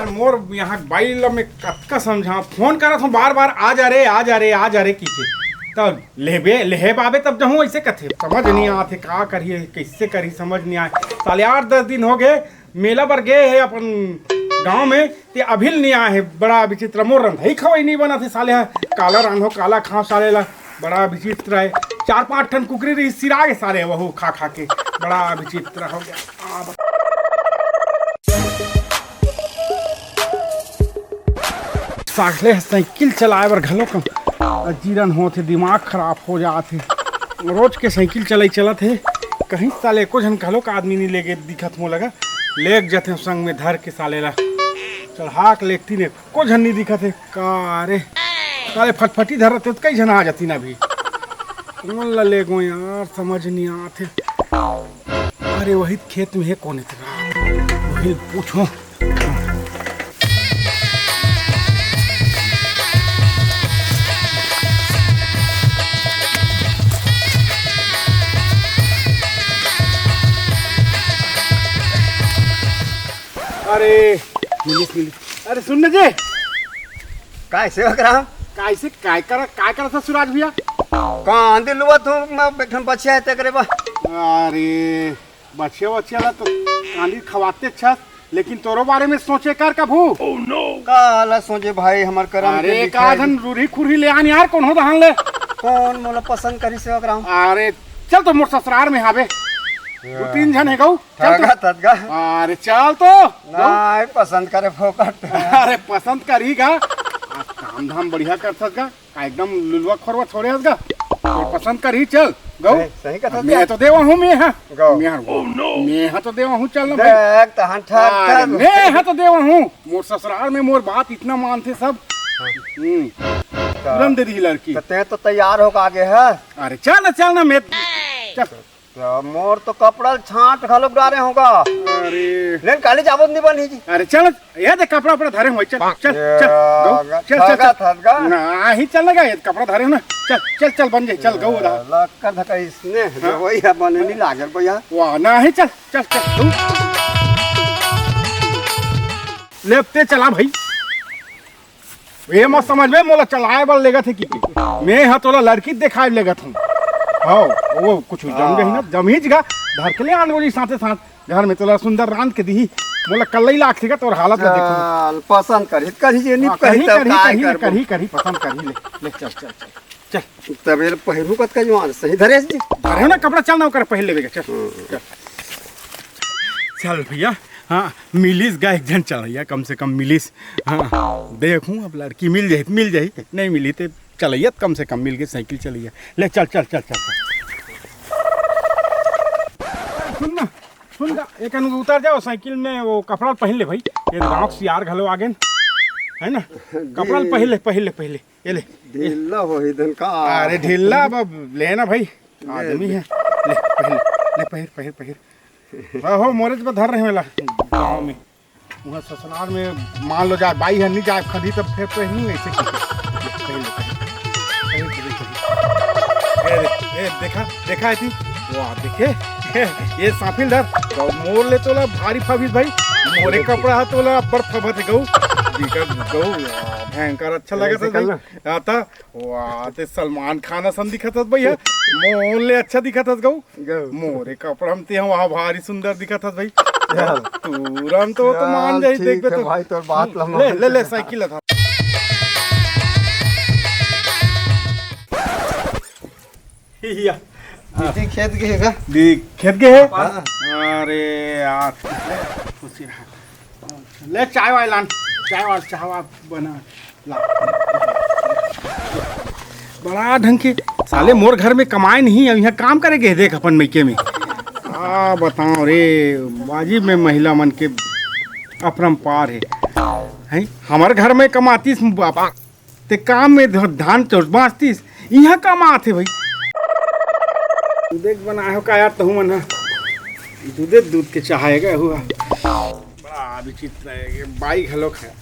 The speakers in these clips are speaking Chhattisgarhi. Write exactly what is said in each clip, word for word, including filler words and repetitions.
मोर यहाँ बाई ल मैं कतका समझा, फोन करत हूँ बार बार, "आ जा रे, आ जा रे, आ जा रे," की के। तब लेबे, लेहे बाबे तब जहूँ ऐसे कथे, समझ नहीं आथे का करिए, कैसे करी, समझ नहीं आए। साले आठ दस दिन हो गए, मेला बर गए है अपन गांव में, ते अभी ल नहीं आए है। बड़ा विचित्र, मोर रंधई खवई नहीं बना थे साले हा। काला रांधो, काला खाओ साले ला, बड़ा विचित्र है। चार पांच ठन कुकरी रही, सिरा गे साले वहू खा खा के, बड़ा विचित्र हो गया। आ, ब- साले साइकिल चलाए बर घलो कम अजीरन होत हे, दिमाग खराब हो जात हे। रोज के साइकिल चलाई चलत हे, कहीं साले एको झन घलो का आदमी नहीं लेगे दिखत मोला गा। लेग जथे संग में धर के साले ला, चढ़ा के लेगती ने एको झन नहीं दिखत हे। का रे साले फटफटी धरत हे, कई झन आ जाती ना अभी। कौन ला लेगो यार, समझ नहीं आत हे। अरे वही खेत में हे, कौन इतना वही पूछो। अरे मिलिस, मिलिस। अरे सुन ना जी। काय सेवक राम? कैसे, काय कर, काय कर ससुराज भैया? कांदी लुआ तू, मैं एक ठन बछिया हे तेकरे बा। अरे बछिया वछिया ला तो कांदी खवाते छस, लेकिन तोरो बारे में सोचे कर कभू। काला सोचे भाई, हमर करम अरे के लिखा का है। धन रूढ़ी खुरही ले आन यार, कौन हो दहन ले? कौन मोला पसंद करी सेवक राम? अरे चल तो मोर ससुरार में हावे, दो तीन झन हे गऊ। चल तो। ठगा थस गा। अरे चल तो। नहीं पसंद करे फोकट। अरे पसंद करही गा, आज काम धाम बढ़िया करथस गा। का एकदम लुलवा खोरवा छोड़े हस गा? तोर पसंद करही, चल गऊ। सही, सही कथस मैं गा। तो देवा हूँ, मैं हा। गऊ। मैं हा, मैं हा तो देवा हूँ, चल ना भाई। देख तहन ठग अरे, कर। मैं हा तो देवा हूँ। मोर ससुराल में मोर बात इतना मानथे सब। हम्म। तुरंत दे दी लड़की। तो ते तो तैयार होके आगे है। अरे चल ना, चल ना, मैं चल। तो मोर तो कपड़ा छांट घलोक डारे होगा। अरे। लेकिन काली जाबो नहीं बनी जी। अरे चल, ये देख कपड़ा उपड़ा धरे हुए, चल, चल, ये चल, गऊ, चल, चल, ठगा चल। थस गा। ना, ही चल ना गा, ये कपड़ा धरे हो ना, चल, चल, चल, बन जाए, चल, गऊ उधार। लक्कर धका इसने, हाँ। वही है, बने नहीं लागल भैया। वाह, ना, ही चल, चल, चल, गऊ। ले, ते चला भाई। ये मत समझ में मोला चलाए बर लेगत हे कि, कि मैं हा तोला लड़की देखाए लेगत हूँ। हाँ, वो कुछ जम गई ना, जमीज गा, धर के ले आन गोली साथे साथ घर में तोला सुंदर रांध के दीही। मोला कल्लई लागथे का तोर हालत ला देखो। चल, पसंद करही, करही जे नहीं हाँ, करही करही, तब करही, काय करही, करबो? करही, करही, पसंद करही, ले, ले, चल, चल, चल, चल। तबे ले पहिरू कतका जवान, सही धरे जी। अरे ना कपड़ा चल ना ओकर पहिर लेबे के, चल, हम्म। चल। चल भैया, हाँ, मिलिस गा एक झन चलैया, कम से कम मिलिस। हाँ, देखूँ अब लड़की मिल जाही त मिल जाही, नहीं मिली त चलैया त कम से कम मिल गे, साइकिल चलैया। ले चल, चल, चल, चल, चल। सुन ना, सुन ना, एक अनु उतर जाओ साइकिल में, वो कपड़ा पहिर ले भाई, ये गाँव के सियार घलो आ गेन, है ना? कपड़ा पहिर ले, पहिर ले, पहिर ले, ये ले। ढीला होही धन का। अरे ढीला अब ले ना भाई, ले, आदमी ले। है। ले, पहिर, ले, पहिर, पहिर, पहिर। रहो, मोरेच बर धर रहे मेला गाँव में। वहाँ ससुराल में मान लो जाए, बाई है, नहीं जाए, खदी तब फिर तो ही ऐसे की। पहिर ले, पहिर, पहिर, पहिर, पहिर। ए, ए, देखा, देखा है थी? वाह, देखे? ये साफिल धर, तो मोर ले तोला भारी फबिस भाई, मोरे कपड़ा हा तोला अब्बड़ फबत है गऊ। दिखा गऊ, वाह, भयंकर अच्छा लगा था भाई। आता, वाह, ते सलमान खान असन दिखत हस भैया। मोर ले अच्छा दिखत हस गऊ। गऊ। मोरे कपड़ा में ते वहाँ भारी सुंदर दिखत हस भाई। चल। तुरंत वो तो मान चल, जाही, ठीक देखबे है तो। भाई, तोर बात ला ले, मान ले, ले, ले। साइकिल ला। या। दीदी खेत गे हे का? दी-, खेत गे हे? हाँ। अरे यार, खुशी रहा। ले चाय वाय लान, चाय वाय, चाय वाय बना ला। बड़ा ढंग के साले मोर घर में कमाए नहीं, अब यहाँ काम करे गे हे, देख अपन मइके में। का बताओ रे, वाजिब में महिला मन के अपरंपार हे। हैं? हमर घर में कमातीस बाप, ते काम में ध-, धान चोर बांचतीस, इहाँ काम आथे भाई। दूधे के बनाए हो का यार, तहु मन ह? दूधे दूध के चाहे गए हुआ। बड़ा विचित्र है ये बाई घलोक है।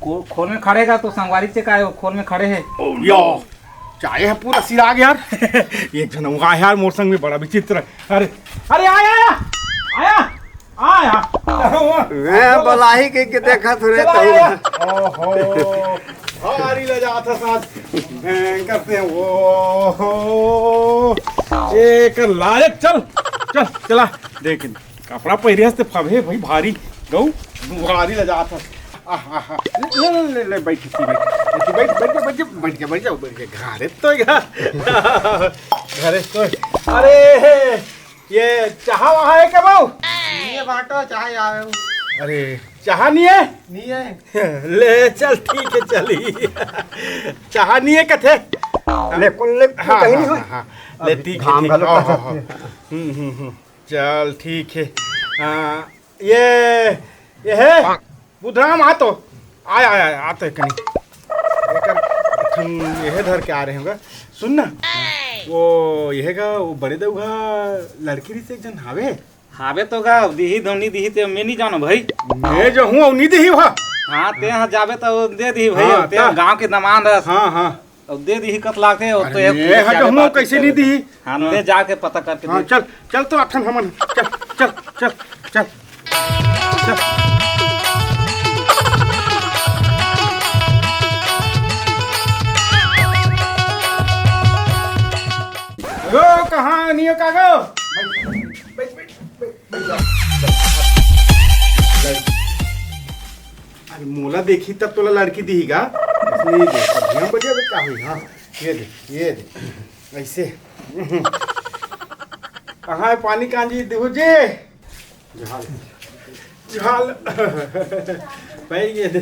को-, खोल में खड़े का तो संगवारी से का है, वो खोल में खड़े है। यो, चाय है पूरा सिराग यार। एक जन हुआ यार मोर संग में, बड़ा विचित्र है। अरे, अरे आया, आया, आया। आया। अरे वो मैं बलाही के, के देखत हूँ रे चला तहूँ। आया। ओहो, भारी ले जात है साथ। भयंकर से, ओहो। एक लायक, चल, चल, चला। देख, कपड़ा पहिरे हस ते फबे भाई, भारी गऊ, भारी ले जात है। आहा, ले, ले, ले, ले, बैठ, बैठ, बैठ, बैठ, बैठ, बैठ, बैठ, बैठ, बैठ, घरे तो, घरे तो। अरे, ये चाहा वहा है क्या बाऊ? ये बाटो चाहे आवे। अरे, चाहा नहीं है? नहीं है। ले, चल, ठीक है, चली। चाहा नहीं है कथे? ले, कुल ले, हाँ, कहीं हाँ, नहीं हो। हाँ, हाँ। ले, अभी ठीक है, घाम ठीक है। घालो हाँ, का हाँ, हाँ। सकते हैं। हम्म, हम्म, हम्म। चल, ठीक है। हाँ, ये, ये है? बुधराम, आ तो। आय, आय, आय, आ तो कनी। एकर, एखन यहे धर के आ रहे होगा। सुन ना, वो यहे का, वो बड़े देव का लड़की रहिस एक झन हावे? हावे तो गा, दिही धोनी दिही ते मैं नहीं जानो भाई। मैं जो हूँ, वो नहीं दिही वहाँ। हाँ, ते यहाँ जाबे तो दे दिही भाई, हाँ, ते ता। गाँव के दमान रस। हाँ, हाँ। अब दे दिही कत लागथे, वो तो अरे, एक मैं जाबे हटहूँ, बात कैसे करे। नहीं दिही? हाँ, हाँ। ले जाके पता करके हाँ, दे। चल, चल तो अठन हमन, चल, चल, चल, चल, चल। यो, कहाँ नियो कागो? बैठ, बैठ, बैठ, बैठ, बैठ, बैठ, बैठ। अरे मोला देखी तब तोला लड़की दिही गा। इसने ये दे, अब ध्यान बजा दे, का हुई? हाँ, ये दे, ये दे, ऐसे। कहाँ है पानी कांजी देहू जी? झाल, झाल। भाई ये दे।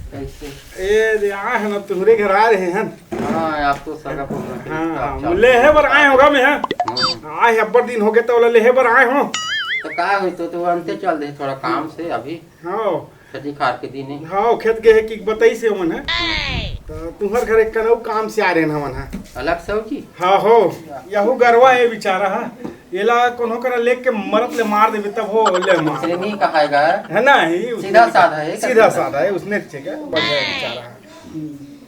कैसे? ये दे, आए हैं ना, तुम्हरे घर आ रहे हैं। हाँ, आप तो सगा पहुंच गए। हाँ, आप हाँ, चाप लेहे बर आए होगा मैं, हाँ। हाँ। आए हैं, अब्बड़ दिन हो गए तो लेहे बर आए हो। तो का हुई, तो, तो अंते चल दे थोड़ा काम से अभी। हाँ। खेती खार के दिन है। हाँ, खेत गए है कि बताई से हमन है। तो तुम्हर घर एक कनऊ काम से आ रहे हैं हमन है। अलग से हो जी? हाँ हो, यहू गरवा है बेचारा है। एला कोनो करा लेके मरत ले मार देबे तब हो ले मार। इसलिए नहीं कहा है गा। है ना, ही उसने सीधा साधा है, सीधा साधा है, उसने ठीक है, बढ़िया बेचारा है।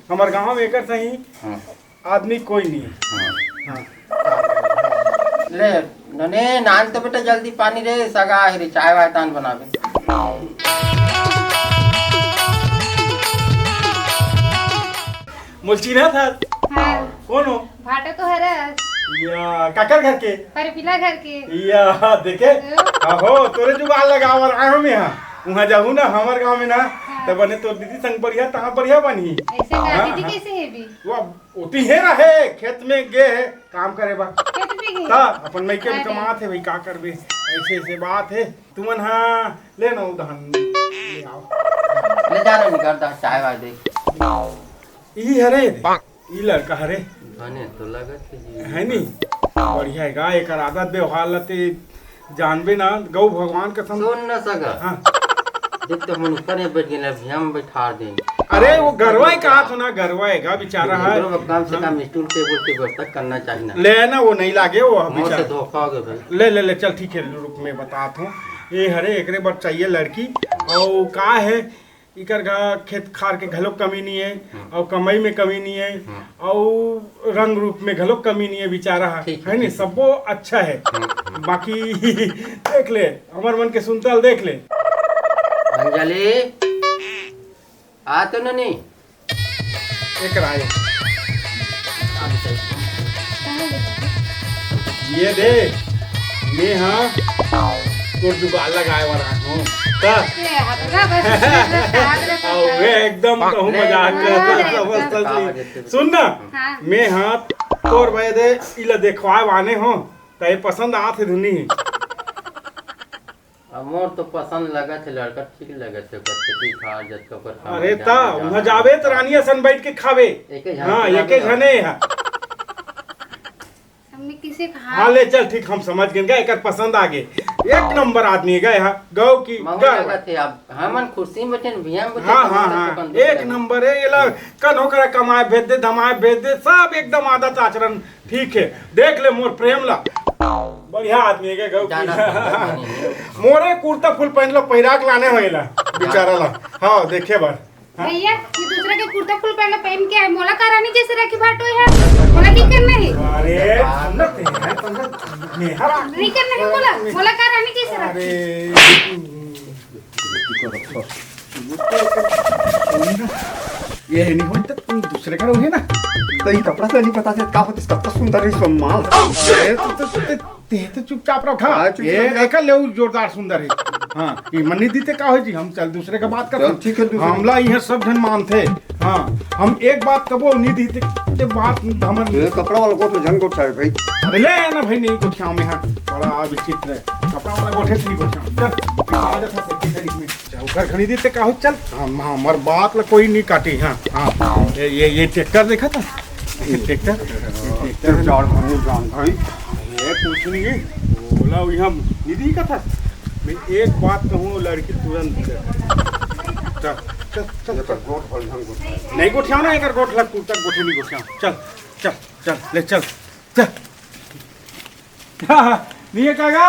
हमारे गांव में एकर सही हाँ। आदमी कोई नहीं है। हाँ। हाँ। ले, नने नान तो बेटा जल्दी पानी रे, सगा है रे, चाय वाय तान बनावे। मोल चिन्हा था? हाँ। कौन हो? भाटा तो हरस। या, काकर घर के? परपिला घर के। या, देखे? तो? हाँ हो, तोरे जुगाड़ लगावर आए हो मैं हाँ। वहाँ जाहू ना, हमार गाँव में ना, हाँ। तब बने तोर दीदी संग बढ़िया, तहाँ बढ़िया बनी। ऐसे का हाँ, दीदी हाँ। कैसे है भी? वो ओती हे रहे, खेत में गे हे, काम करे बा। खेत में गे? ता, अपन मइके में अरे। कमात हे भाई, का करबे? ऐसे, ऐसे बात हे। तुमन हा, ले ना, वो धान ले आओ। ले जा ना, निकाल दा, चाय वाय दे। ई हरे, ई लड़का हरे। बने तो लगत हे जी। है नी? बढ़िया हे गा, एकर आदत व्यवहार लते जानबे ना, गौ भगवान कसम। सुन न सगा। हाँ। देख तो मन ऊपर में बैठ गेल, अभी हम बैठा देन। अरे, वो गरवा ही कहा था ना, गरवा हे गा, बेचारा है। एकरो कम से हाँ। कम stool table के व्यवस्था करना चाहिए ना। ले ना, वो नहीं लागे, वो मोर से बेचारा। धोखा हो गया भाई। ले, ले, ले, चल, ठीक है, रुक, मैं बताता हूँ। ये हरे, एकरे बर चाहिए लड़की, और का है, इकर गा खेत खार के घलो कमी नहीं है, हम्म। और कमाई में कमी नहीं है, हम्म। और रंग रूप में घलो कमी नहीं है, बेचारा है, ठीक है, है नी, ठीक है। सबो अच्छा है। हम्म, हम्म। बाकी देख ले, हमर मन के सुनता ल देख ले। अंजलि, आ तो ननी। एकरा ये। ये दे, मैं हाँ तोर जुगाड़ लगाए वाला हूँ। का? ये हतरा बस, हतरा, हतरा, अबे एकदम कहूँ ले, मजाक ले, करता, ले, समझता ले। नहीं। सुन ना, हाँ। मैं हाँ तोर भाई दे, इला देखवाए वाने हो, त ये पसंद आत हे धुनी। अब मोर तो पसंद लगत हे, लड़का ठीक लगत हे, ओकर खेती खार, जतका ओकर काम अरे जाने ता, जाना उहाँ हे। जाबे त रानी असन बैठ के खाबे। एके झन हाँ, पूरा एके मिला। झने हा। हमने किसे कहा? हाँ, ले चल, ठीक, हम समझ गए, एकर पसंद आ गे। एक नंबर आदमी हे गा, गौ की मंगू गौ। लगत हे, अब हमन खुशी में बचन, बिहान में बचन, हाँ, हाँ, हमन हाँ, तो एक नंबर हे, ये ला कन्हो करा कमाए भेज दे, धमाए भेज दे, सब एकदम आदत आचरण ठीक है, देख ले मोर प्रेम ला, बढ़िया आदमी है, गौ की। जाना था, जाना नहीं है। मोरे कुर्ता फुल पैंट ला पहिरा के लाने होएला, बेचारा ला। हाँ, देखे बर। हाँ। भैया, ये दूसरा के कुर्ता फुल पैंट ला पहन के आए, मोला का रानी जैसे रखी बाटो है, मोला नहीं करना है। अरे, सुन ना, तेरा है, पंद्रह, मेहर आ- नहीं करना है मोला, मोला का रानी जैसे रखी। अरे, ये नहीं होई त दूसरे का रही ना। तो ये कपड़ा तो नहीं पता था, का होता, कब तक सुंदर रही सब माल। अरे, तो, तो, तो, ते तो चुपचाप रखा। हाँ, चुपचाप ये रखा। देखा ले, जोरदार सुंदर है। हाँ, ये मनी दीते का हो जी, हम चल दूसरे का बात करते चल, हैं। ठीक है, दूसरे हमला ये सब जन मानते। हाँ, हम एक बात कबो नहीं दीते, ते बात हमर ये कपड़ा वाला गोठ झन गोठ है भाई। अरे ले ना भाई, नहीं गोठिया में, हाँ, बड़ा विचित्र है। कपड़ा वाला गोठे से नहीं गोठिया। चल, आ जा था, चल, घर खरीदी ते का हो, चल। हम, हमर बात ला कोई नहीं काटी। हाँ, हाँ। ये, ये, ये ट्रैक्टर देखा था? ये ट्रैक्टर, ये ट्रैक्टर। चार भाई जान भाई। ये कुछ नहीं है। बोला वही हम निधि का था। मैं एक बात कहूँ, लड़की तुरंत। चल, चल, चल, ये चल। तो गोठ भर हम गोठ। नहीं गोठिया ना, एक गोठ लग तक गोठे नहीं गोठिया। चल, चल, चल, ले चल, चल। हाँ, हाँ, नहीं है काका।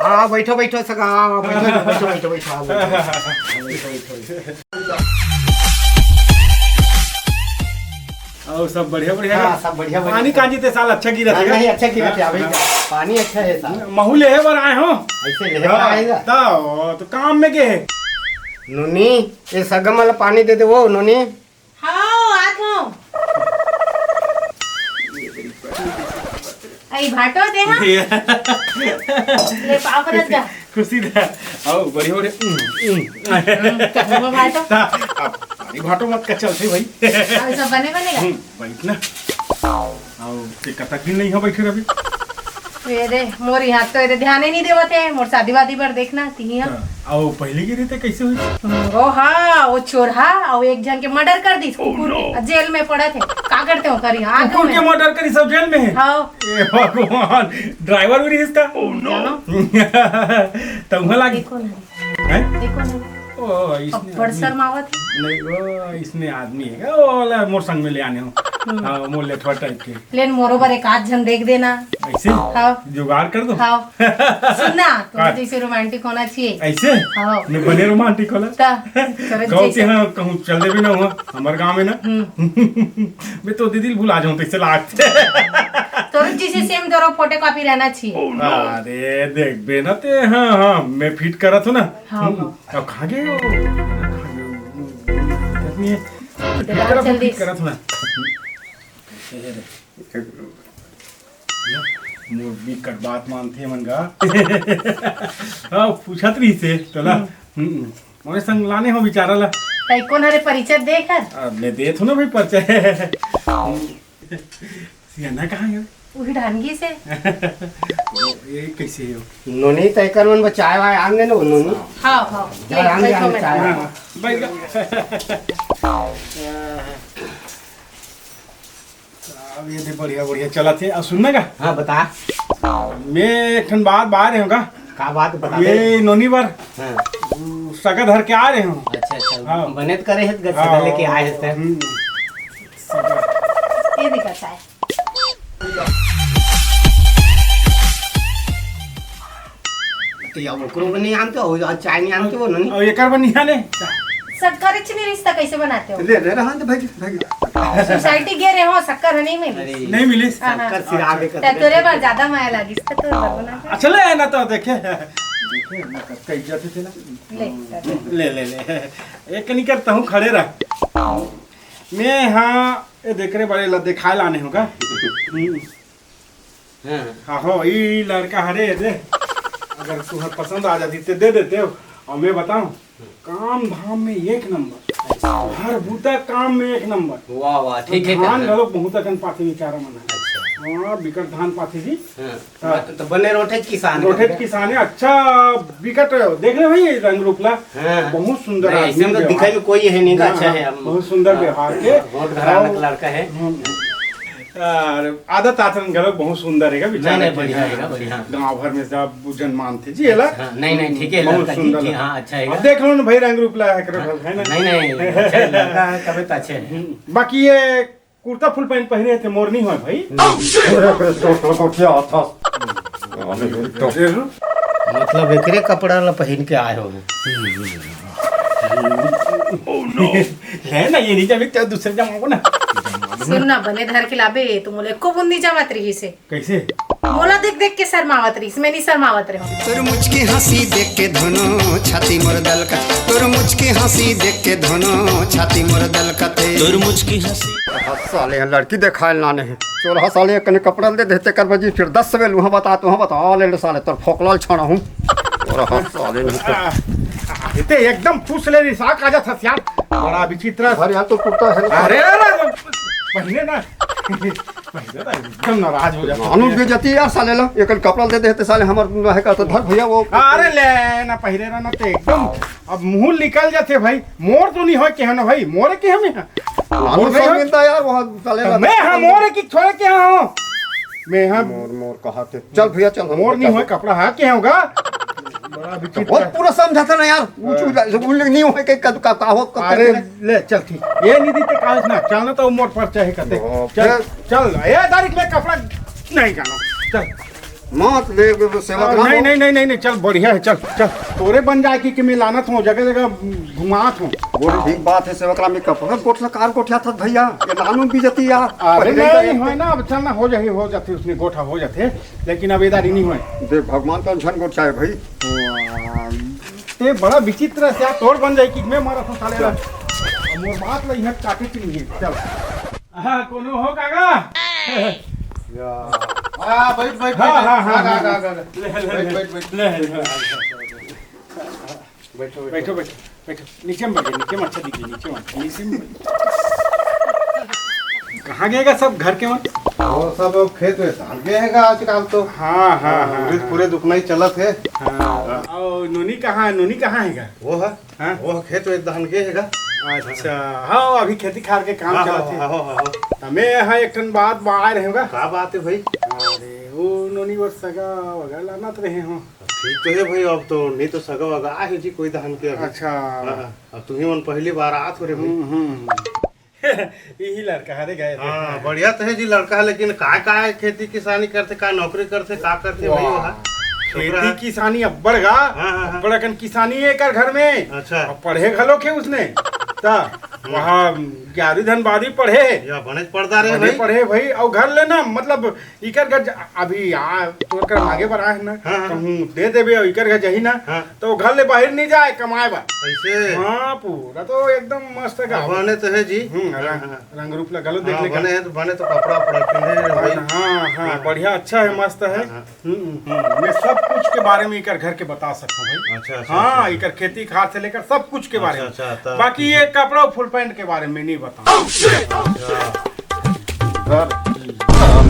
हाँ, बैठो, बैठो, सगा, हाँ, बैठो, बैठो, बैठो, बैठो, हाँ, बैठो, हाँ, बैठो, बैठो। और सब बढ़िया, बढ़िया हाँ, है? सब बढ़िया, बढ़िया। पानी कांजी ते साल अच्छा गिरा हाँ, था? नहीं, अच्छा गिरा था, अभी हाँ। पानी अच्छा है साल। महू लेहे बर आए हो? ऐसे लेहे हाँ, आएगा? तो, तो काम में के है? नोनी, ये सगम वाला पानी दे दे वो, नोनी। हाँ, आत हूँ। आई भाटो दे, हाँ। ले, पाव परत जा। खुशी दे। आओ, बड़ी हो रे। हम्म, हम्म। हम्म, कहूँ भाटो। ता, अब पानी भाटो मत का चलते भाई। अब सब बने बनेगा? हम्म, बैठ ना। आओ, ते कतक दिन नहीं हो बैठे रवि। ए रे, मोर यहाँ तो एदे ध्यान ही नहीं देवत है, मोर शादी वादी बर देखना, तिही ह। हाँ, आओ, पहले की रीते कैसे हुई? ओ हाँ, वो चोरहा, और एक जन के मर्डर कर दिस, कुकुर के, जेल में पड़ा थे। का करते हो करी? आ कुकुर के मर्डर करी, सब जेल में है? हाँ। ए भगवान, ड्राइवर भी रही इसका? जानो। तो वहाँ लागी। देखो ना। हैं? देखो ना। ओ, इसने अब्बड़ आदमी शर्मावत है। नहीं, ओ, इसने आदमी है। ओ, वाला मोर संग में ले आने हो। हम्म। हाँ, मोर लेठवा टाइप के। लेन मोरो बर एक आध झन देख देना। ऐसे? हाँ। जुगाड़ कर दो। हाँ। सुन ना, तोरे हाँ। जैसे रोमांटिक होना चाहिए। ऐसे? हाँ। मैं बने रोमांटिक होला। ता, तोरे गाँव के जैसे। हाँ, कहूँ चल देबे ना हुआ, हमारे गाँव में ना। हम्म। मैं तो दीदी भुला जाऊँ, तो इससे लागते। तोरे जैसे सेम तोरो फोटो कॉपी रहना चाहिए। अरे, देख बे ना ते, हाँ, हाँ, मैं फिट करत हूँ ना। हाँ, हम्म, हाँ। अब कहाँ गए हो? कहाँ गए हो? आदमी है। इधर आओ, फिट जल्दी। करत हूँ ना। ये रे। मोर बिकट बात मानथे मन गा। हाँ, पूछत रही से, तोला। हम्म। हम्म। मोरे संग लाने हो बेचारा ला। तई कोन हरे परिचय दे कर? अब मैं देत हूँ ना भाई परिचय। सियाना कहाँ है? उही ढानगी से। ये कैसे हो? नोनी तय कर मन बचाए वाए आन देना वो नोनी। हाँ, हाँ। जा, आन दे, बैठो आन दे, मैं। चाय। हाँ, बैठ जा। अब ये दे बढ़िया, बढ़िया चलत हे। अब सुनना का? हाँ, बता। मैं एक ठन बात बाय रहे हूँ का? का बात बता दे। ये नोनी बर हाँ। सगा धर के आ रहे हूँ। अच्छा, अच्छा। हाँ। बने तो करे है, गच हाँ, लेके आए हैं सर। हम्म। ये दिखा चाय। तो या ओकरो बर नहीं आनते हो, और चाय नहीं आनते हो, नहीं? और एकर बर नहीं आने? शक्कर चीनी रिश्ता कैसे बनाते हो? ले, ले रहा तो भाई, भाई। सोसाइटी गए रहे हो, शक्कर नहीं मिली। अरे, नहीं मिली? हाँ, हाँ। शक्कर सिरा के तो करते तोरे हैं। बार ज्यादा माया लागी, इसका तो बार बना के। अच्छा, ले ना तो देखे। देखे, ना कतका इज्जत है तेरा। ले, ले। ले, ले, ले। एक नहीं करता हूँ, खड़े रह। मैं हाँ, ये देख रे बड़े ला, दिखाए लाने होगा। हम्म। हाँ। हाँ हो, ई लड़का हरे दे। अगर तुहर पसंद आ जाती ते दे देते हो। और मैं बताऊं, काम धाम में एक नंबर, अच्छा। हर बूता काम में एक नंबर। वाह, वाह, ठीक है, धान हाँ। घलो बहुत अकन पाथे बेचारा मन है। अच्छा। हाँ, बिकट धान पाथे जी। हाँ। हाँ। तो बने रोठे किसान है। रोठे किसान है, अच्छा बिकट देख रहे भाई रंग रूप ला। हाँ। बहुत सुंदर नहीं, आदमी ऐसे में तो व्यवहार। दिखाई में कोई है नहीं, हाँ, अच्छा हाँ, है, हम बहुत सुंदर हाँ, व्यवहार के। बहुत घराना और का लड़का है। हम्म। और आदत आचरण घलो बहुत सुंदर है, नहीं, बेचारा नहीं, के बढ़िया है। है, बढ़िया। गांव भर में सब जन मानथे जी, एला। हाँ, नहीं, नहीं, ठीक है, बहुत लड़का जी, सुंदर जी, लड़का। हाँ, अच्छा है। अब देख लो ना भाई, रंग रूप ला है, हाँ, है ना? नहीं, नहीं, अच्छा है, लड़का है, तबे तो अच्छे है। हम्म, बाकी ये कुर्ता फुल पैंट पहने थे, मोर नहीं होय भाई। अरे, तो, तो, तो क्या था? अरे, तो। मतलब एकरे कपड़ा ला पहन के आए हो। है ना, ये नहीं जमे, क्या दूसरे जमाओ ना। सुन ना, बने धर के लाबे, तो मोला एको बूंद नहीं जमत रही से। कैसे? मोला देख देख के शर्मावत रहिस, मैं नहीं शर्मावत रहूं। तोर मुचकी हंसी देख के धुनो छाती मोर दलकत, तोर मुचकी हंसी देख के धुनो छाती मोर दलकते। तोर मुचकी हंसी। हाँ, साले, लड़की देखाए लाने हे। चोरहा साले, कने कपड़ा दे देते कर बजी, फिर दस बेर उहाँ बता, तुहाँ बता, ले ले साले, तोर फोकलाल छाना हूँ। चोरहा साले, नहीं तो। आ, ये ते एकदम पूछ ले, रिसा का जात हस यार। बड़ा विचित्र। अरे यार, तो कुर्ता है ना। अरे, अरे, अरे, पहिने ना। पहिने ना, एकदम नाराज हो जाता हूँ। कानून बेइज्जती यार साले ला, एक कपड़ा दे देते साले, हमर है का तो धर भैया वो। अरे ले ना, पहिरे ना, ना ते एकदम अब मुंह निकल जाते भाई। मोर तो नहीं होय के ना भाई, मोरे के हमें। कानून मोर नहीं सब होय। मिलता यार, वहाँ साले तो ला। मैं हाँ, मोरे की थोड़े के हाँ हूँ। मैं हाँ। मोर, मोर कहा थे। चल भैया, चल, हम मोर नहीं होय, कपड़ा है के होगा। बड़ा विचित्र। वो पूरा समझाता ना यार, ऊंच हाँ। ऊंच, ऊंच नहीं होय के कद का, का हो, कब अरे, तक ले, चल ठीक। ये नहीं दीते कागज ना, चलना तो मोर पर चाहे करते। ओ, चल, फिर? चल, ये तारीख में कपड़ा नहीं जाना। चल। मत ले, सेवक आ, राम नहीं, हो। नहीं, नहीं, नहीं, नहीं, चल, बढ़िया है, चल, चल। तोरे बन जाए कि, कि मैं लानत हूँ, जगह जगह घुमात हूँ। वो ठीक बात है, सेवक राम, ये कपड़ा गोठला कार गोठिया था भैया, ये लानू भी जती यार। अरे पहले नहीं, का नहीं होय ना, अब चल ना, हो जाही, हो जाती, उसने गोठा हो जाते, लेकिन अब इधर ही नहीं होय। देख, भगवान का झन गोठिया है भाई। ते बड़ा विचित्र से यार, तोर बन जाए कि मैं मारा था साले। चल। अब मोर बात ला यहाँ काटे के नहीं है, चल। हाँ, कोनो हो काका? या। हाँ, बैठ, बैठ, हाँ, बैठ, हाँ, हाँ, बैठ, हाँ, हाँ, हाँ, हाँ। हाँ। ले, ले, बैठ, ले। बैठ, बैठ। ले, ले, ले। बैठो, बैठो। बैठो, बैठो, बैठो। नीचे में बैठो, नीचे में अच्छा दिखे, नीचे में, नीचे में। कहाँ गएगा सब घर के मन? वो सब अब खेत में धान गए हैगा आजकल तो। हाँ, हाँ, हाँ, हाँ, उड़ीद हाँ। पूरे दुखना ही चलत है। हाँ। और नोनी कहाँ है? नोनी कहाँ हैगा? वो है। हाँ? वो खेत में धान गए हैगा। अच्छा, हाँ, अभी खेती खार के काम हाँ, चलत हाँ, है। हाँ, हाँ, हाँ। हमें यहाँ एक ठन बात बाय रहेगा। का बात है भाई? अरे, वो नोनी बर सगा वगा लानत रहे हो। ठीक तो है भाई, अब तो नहीं तो सगा वगा है जी कोई धान के अभी। अच्छा। हाँ, हाँ। अब तुम्ही मन पहली बार आत हो रे भाई। हम्म, हम्म। यही लड़का हरे गए थे। हाँ, बढ़िया तो है जी लड़का है, लेकिन का, का है, खेती किसानी करते, का नौकरी करते, का करते भाई वाह। वहाँ? खेती छोकरा है। किसानी अब्बड़ गा, हाँ, हाँ, हाँ। अब्बड़ अकन किसानी है एकर घर में। अच्छा। और पढ़े घलो के उसने। ता हम्म। वहाँ ग्यारहवीं धन बारहवीं पढ़े। या बने पढ़दा रहे बने भाई। पढ़े भाई, और घर लेना, मतलब, इकर घर ज-, अभी आ, तोर कर मांगे बर आए हैं ना, हाँ, हाँ। कहूँ दे देबे, और इकर घर जही ना, हाँ। तो घर ले बाहर नहीं जाए कमाए बर। ऐसे? हाँ, पूरा तो एकदम मस्त है गाँव। बने तो है जी। हम्म, हाँ, रंग, हाँ। रंग रूप ला गलत देख हाँ, ले बने कर। है तो, बने तो कपड़ा उपड़ा पिंधे रहे भाई। हाँ, हाँ, हाँ। बढ़िया, अच्छा है, हाँ, मस्त है। हाँ, हाँ। हम्म, हम्म, मैं सब कुछ के बारे में इकर घर के बता सकता हूँ भाई। अच्छा, अच्छा, हाँ, अच्छा, अच्छा। इकर खेती खार से लेकर सब कुछ के बारे में। अच्छा, अच्छा, तो बाकी ये कपड़ा और फुल पैंट के बारे में नहीं बताऊँ। अच्छा। सर,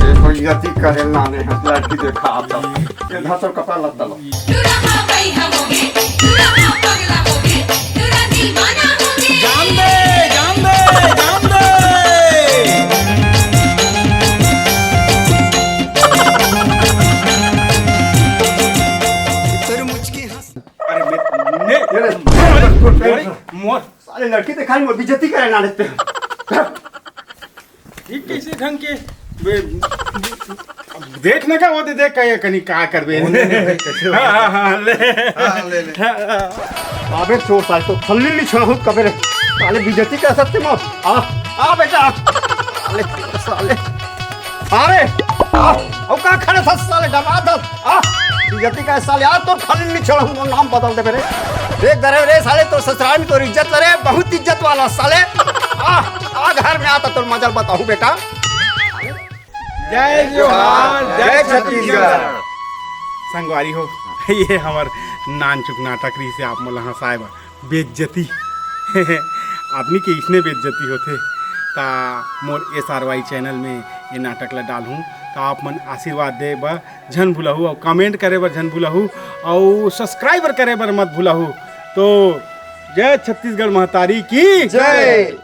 देखो, यति करे लाने हैं, लड़की देखा आप सब। ये धर सब कपड़ा लत्ता लो। टूरा हा पगला होगे, टूरा हा पगला होगे, टूरा दीवाना होगे। जान दे, जान दे, जान दे। तेरे मुझ के हंस- अरे, मैं, मैं, ये ले। मोर, मोर, मोर। साले लड़की देखा, मोर बेइज्जती करे लाने ते। ये कैसे ढंग के बे-, अब देखने का वो दे दे, कहीं कहीं का कर बे। वो नहीं, नहीं, कैसे हो? हाँ, हाँ, हाँ, ले। हाँ, ले, ले। हाँ, हाँ। अबे चोर साले तो थल्ली नहीं छोड़ा हूँ कबे रे। साले बेइज्जती कर सकते मत। आ, आ बेटा। साले, साले। अरे, आ, अब का खड़े था साले, डरा था। आ, बेइज्जती का साले, आ तो थल्ली नहीं छोड़ा हूँ, नाम बदल दे मेरे। देख दे रे साले, तो ससुराल में तो इज्जत ले रे, बहुत इज्जत वाला साले। आ, आ घर में आता तो मजा बताऊँ बेटा। जय जोहार, जय जय छत्तीसगढ़। छत्तीसगढ़। संगवारी हो, ये हमर नानचुक नाटक रहिसे आप मन ल हंसाए बर। बेइज्जती। आदमी के इसने बेइज्जती होथे। ता मोर S R Y channel में ये नाटक ल डालहूँ, ता आप मन आशीर्वाद दे बर झन भुलाहू, अउ comment करे बर झन भुलाहू, अउ subscribe करे बर मत भुलाहू। तो जय छत्तीसगढ़ महतारी की जय।